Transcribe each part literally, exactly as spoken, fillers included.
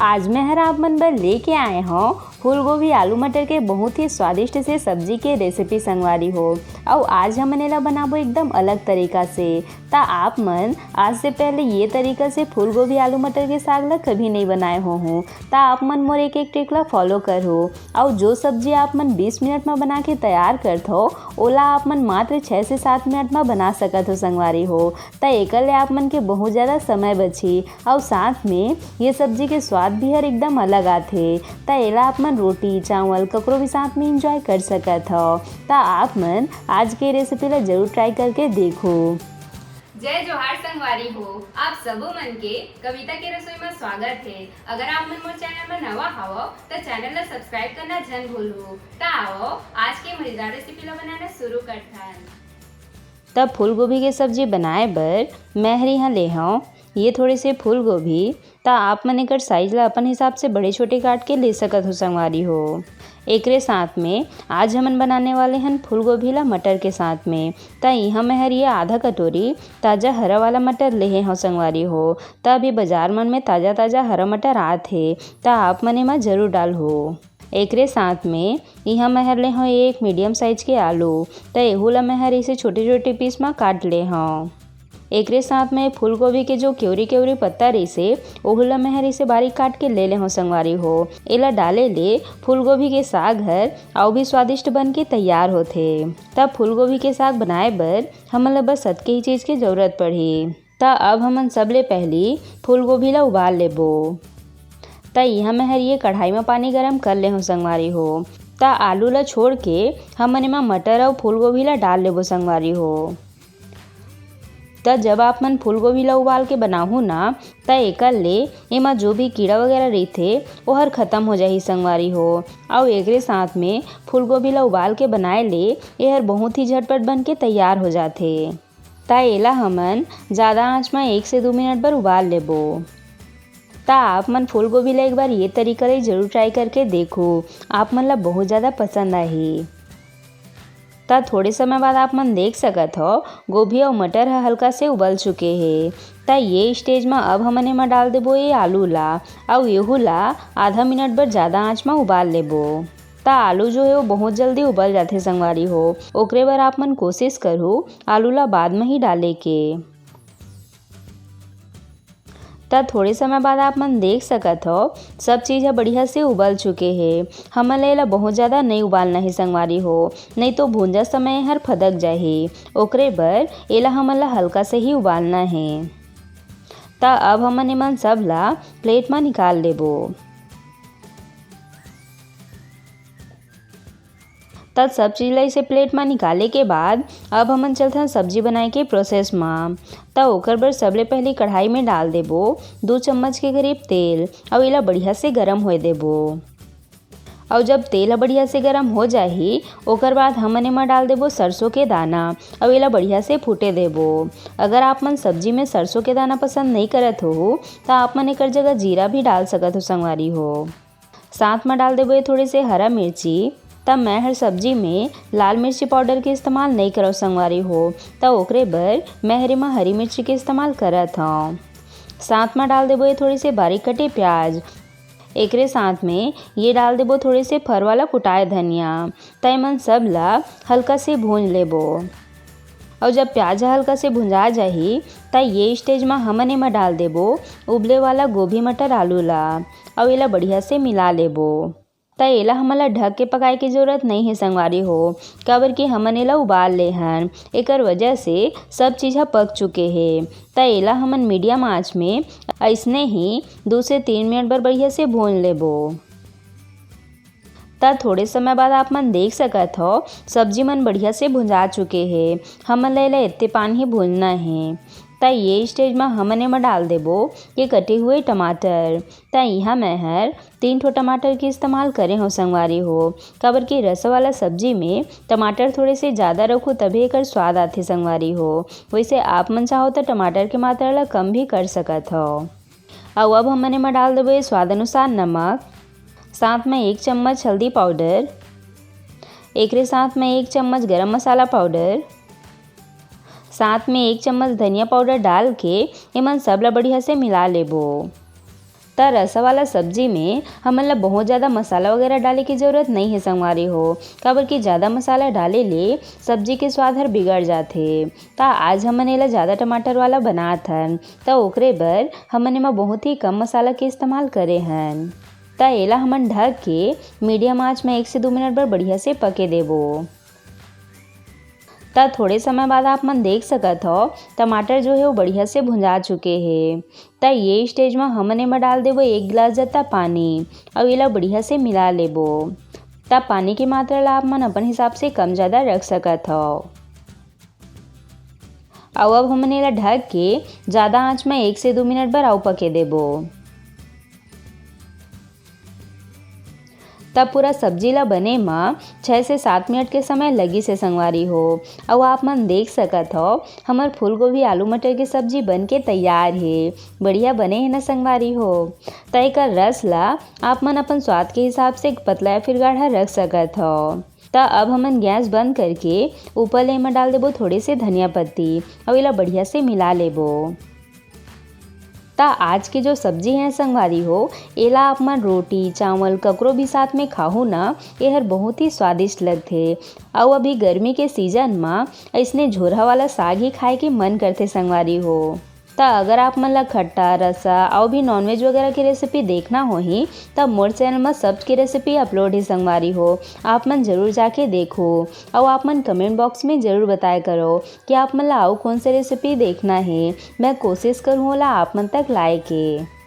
आज मैं हर आप मन बर लेके आए हौं फूलगोभी आलू मटर के बहुत ही स्वादिष्ट से सब्जी के रेसिपी संगवारी हो। अउ आज हमन एला बनाबो एकदम अलग तरीका से। त आप मन आज से पहले ये तरीका से फूलगोभी आलू मटर के साग ला कभी नहीं बनाए हो हो, त आप मन मोर एक एक ट्रिक ला फॉलो करहू। अउ जो सब्जी आप मन बीस मिनट मा बना के तैयार करथो, ओला आप मन मात्र छः से सात मिनट मा बना सकत हो संगवारी हो। त एकर ले आप मन के बहुत ज़्यादा समय बची। अउ साथ में ये सब्जी के स्वाद भी हर एकदम अलग आथे। त एला आप मन रोटी, चावल, ककरो भी साथ में एंजॉय कर सकत हव। त आप मन आज के रेसिपी ला जरूर ट्राई करके देखो। जय जोहार संगवारी हो, आप सबो मन के कविता के रसोई में स्वागत है। अगर आप मन मोर चैनल में नवा हवो, त चैनल ला सब्सक्राइब करना झन भूलहू। त आओ, आज के मजेदार रेसिपी ला बनाना शुरू करथन। त फूलगोभी के सब्जी बनाए बर मैं हर यहाँ ले हौं ये थोड़े से फूलगोभी। त आप मन एकर साइज ला अपन हिसाब से बड़े छोटे काट के ले सकत हो संगवारी हो। एकरे साथ में आज हमन बनाने वाले हन फूलगोभी ला मटर के साथ में। त इहाँ मैं हर ये आधा कटोरी ताजा हरा वाला मटर लेहे हौं संगवारी हो। त अभी बाजार मन में ताजा ताजा हरा मटर आत हे, त आप मन एमा जरूर डालहू। एकरे साथ में इहाँ मैं हर ले हौं एक मीडियम साइज के आलू। त एहू ला मैं हर इसे छोटे छोटे पीस मा काट ले हौं। एकरे साथ में फूलगोभी के जो केवरी केवरी पत्ता रहिसे, ओहू ला मैं हर इसे बारीक काट के ले ले हौं संगवारी हो। एला डाले ले फूलगोभी के साग हर अउ भी स्वादिष्ट बन के तैयार होथे। तब फूलगोभी के साग बनाए बर हमन ला बस अतके ही चीज के जरूरत पड़ही। त अब हमन सबले पहली फूलगोभी ला उबाल लेबो। त इहाँ मैं हर ये कढ़ाई में पानी गरम कर ले हौं संगवारी हो। त आलू ला छोड़ के हमन एमा मटर अउ फूलगोभी ला डाल लेबो संगवारी हो। त जब आप मन फूलगोभी ला उबाल के बनाहू ना, त एकर ले एमा जो भी कीड़ा वगैरह रहिथे, ओहर खत्म हो जाही संगवारी हो। अउ एकरे साथ में फूलगोभी ला उबाल के बनाए ले एहर बहुत ही झटपट बन के तैयार हो जाथे। त एला हमन ज़्यादा आंच म एक से दू मिनट बर उबाल लेबो। त आप मन फूलगोभी ला एक बार ये तरीका ले जरूर ट्राई करके देखो, आप मन ला बहुत ज़्यादा पसंद आही। त थोड़े समय बाद आप मन देख सकत हो, गोभी अउ मटर ह हल्का से उबल चुके हे। त ये स्टेज म अब हमन एमा डाल देबो ये आलू ला, अउ एहू ला आधा मिनट बर ज़्यादा आंच म उबाल लेबो। त आलू जो हे, वो बहुत जल्दी उबल जाथे संगवारी हो, ओकरे बर आप मन कोशिश करहू आलू ला बाद म ही डाले के। त थोड़े समय बाद आप मन देख सकत हो, सब चीज़ ह बढ़िया से उबल चुके हे। हमन ला एला बहुत ज़्यादा नइ उबालना हे संगवारी हो, नइ तो भूंजा समय हर फदक जाही। ओकरे बर एला हमन ला हल्का से ही उबालना हे। त अब हमन एमन सब ला प्लेट म निकाल लेबो। त सब चीज ला इसे प्लेट म निकाले के बाद अब हमन चलथन सब्जी बनाए के प्रोसेस म। त ओकर बर सबले पहिली कढ़ाई में डाल देबो दू चम्मच के करीब तेल, अउ एला बढ़िया से गरम होए देबो। अउ जब तेल ह बढ़िया से गरम हो जाही, ओकर बाद हमन एमा डाल देबो सरसों के दाना, अउ एला बढ़िया से फूटे देबो। अगर आप मन सब्जी में सरसों के दाना पसंद नइ करत हो, त आप मन एकर जगह जीरा भी डाल सकत हो संगवारी हो। साथ म डाल देबो ये थोड़े से हरा मिर्ची। त मैं हर सब्जी में लाल मिर्ची पाउडर के इस्तेमाल नइ करव संगवारी हो, त ओकरे बर मैं हर एमा हरी मिर्ची के इस्तेमाल करत हौं। साथ म डाल देबो ये थोड़े से बारीक कटे प्याज। एकरे साथ में ये डाल देबो थोड़े से फर वाला कुटाए धनिया। त एमन सब ला हल्का से भूंज लेबो। अउ जब प्याज ह हल्का से भुंजा जाही, त ये स्टेज म हमन एमा डाल देबो उबले वाला गोभी, मटर, आलू ला, अउ एला बढ़िया से मिला लेबो। त एला हमन ला ढक के पकाए के जरूरत नइ हे संगवारी हो, काबर कि हमन एला उबाल ले हन, एकर वजह से सब चीज ह पक चुके हे। त एला हमन मीडियम आंच में अइसने ही दू से तीन मिनट बर बढ़िया से भूंज लेबो। त थोड़े समय बाद आप मन देख सकत हो, सब्जी मन बढ़िया से भुंजा चुके हे। हमन ला एला एत्ते पान ही भूंजना हे। त ये स्टेज म हमन एमा डाल देबो ये कटे हुए टमाटर। त इहाँ मैं हर तीन ठो टमाटर के इस्तेमाल करे हों संगवारी हो, काबर कि रसा वाला सब्जी में टमाटर थोड़े से ज़्यादा रखो तभे एकर स्वाद आथे संगवारी हो। वैसे आप मन चाहो त टमाटर के मात्रा ला कम भी कर सकत हो। अउ अब हमन एमा डाल देबो ये स्वाद अनुसार नमक, साथ में एक चम्मच हल्दी पाउडर, एकरे साथ में एक चम्मच गरम मसाला पाउडर, साथ में एक चम्मच धनिया पाउडर डाल के एमन सब ला बढ़िया से मिला लेबो। त रसा वाला सब्जी में हमन ला बहुत ज़्यादा मसाला वगैरह डाले के जरूरत नइ हे संगवारी हो, काबर कि ज़्यादा मसाला डाले ले सब्जी के स्वाद हर बिगड़ जाथे। त आज हमन एला ज़्यादा टमाटर वाला बनात हन, त ओकरे बर हमन एमा बहुत ही कम मसाला के इस्तेमाल करे हन। त एला हमन ढक के मीडियम आंच में एक से दो मिनट बर बढ़िया से पके देबो। त थोड़े समय बाद आप मन देख सकत हव, टमाटर जो हे वो बढ़िया से भुंजा चुके हे। त ये स्टेज में हमन एमा डाल देबो एक गिलास जत्ता पानी, अउ एला बढ़िया से मिला लेबो। त पानी के मात्रा ला आप मन अपन हिसाब से कम ज़्यादा रख सकत हव। अउ अब हमन एला ढक के ज़्यादा आंच में एक से दो मिनट बर अउ पके देबो। तब पूरा सब्जी ला बने म छः से सात मिनट के समय लगिस हे संगवारी हो। अउ आप मन देख सकत हव, हमर फूलगोभी आलू मटर के सब्जी बन के तैयार हे। बढ़िया बने हे ना संगवारी हो। त एकर रस ला आप मन अपन स्वाद के हिसाब से पतला या फिर गाढ़ा रख सकत हव। त अब हमन गैस बंद करके ऊपर ले एमा डाल देबो थोड़े से धनिया पत्ती, अउ एला बढ़िया से मिला लेबो। त आज के जो सब्जी हे संगवारी हो, एला आप मन रोटी, चावल ककरो भी साथ में खाहू न, एहर बहुत ही स्वादिष्ट लगथे। अउ अभी गर्मी के सीजन म अइसने झोरहा वाला साग ही खाए के मन करथे संगवारी हो। त अगर आप मन ला खट्टा, रसा अउ भी नॉनवेज वगैरह के रेसिपी देखना होही, त मोर चैनल म सब के रेसिपी अपलोड हे संगवारी हो, आप मन जरूर जाके देखो। अउ आप मन कमेंट बॉक्स में जरूर बताया करो कि आप मन ला अउ कौन से रेसिपी देखना हे, मैं कोशिश करूँ ओला आप मन तक लाए के।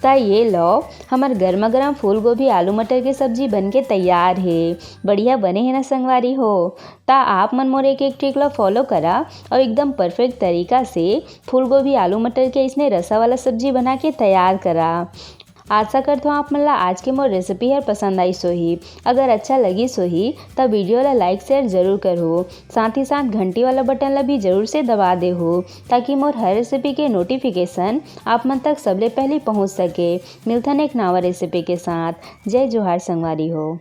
त ये लो, हमर गर्मा गर्म फूलगोभी आलू मटर के सब्जी बन के तैयार हे। बढ़िया बने हे ना संगवारी हो? त आप मन मोर एक एक ट्रिक ला फॉलो करा अउ एकदम परफेक्ट तरीका से फूलगोभी आलू मटर के अइसने रसा वाला सब्जी बना के तैयार करा। आशा करथों आप मन ला आज के मोर रेसिपी हर पसंद आइस होही। अगर अच्छा लगिस होही त वीडियो ला लाइक शेयर जरूर करहू। साथ ही साथ घंटी वाला बटन ला भी जरूर से दबा देहू, ताकि मोर हर रेसिपी के नोटिफिकेशन आप मन तक सबले पहले पहुंच सके। मिलथन एक नवा रेसिपी के साथ। जय जोहार संगवारी हो।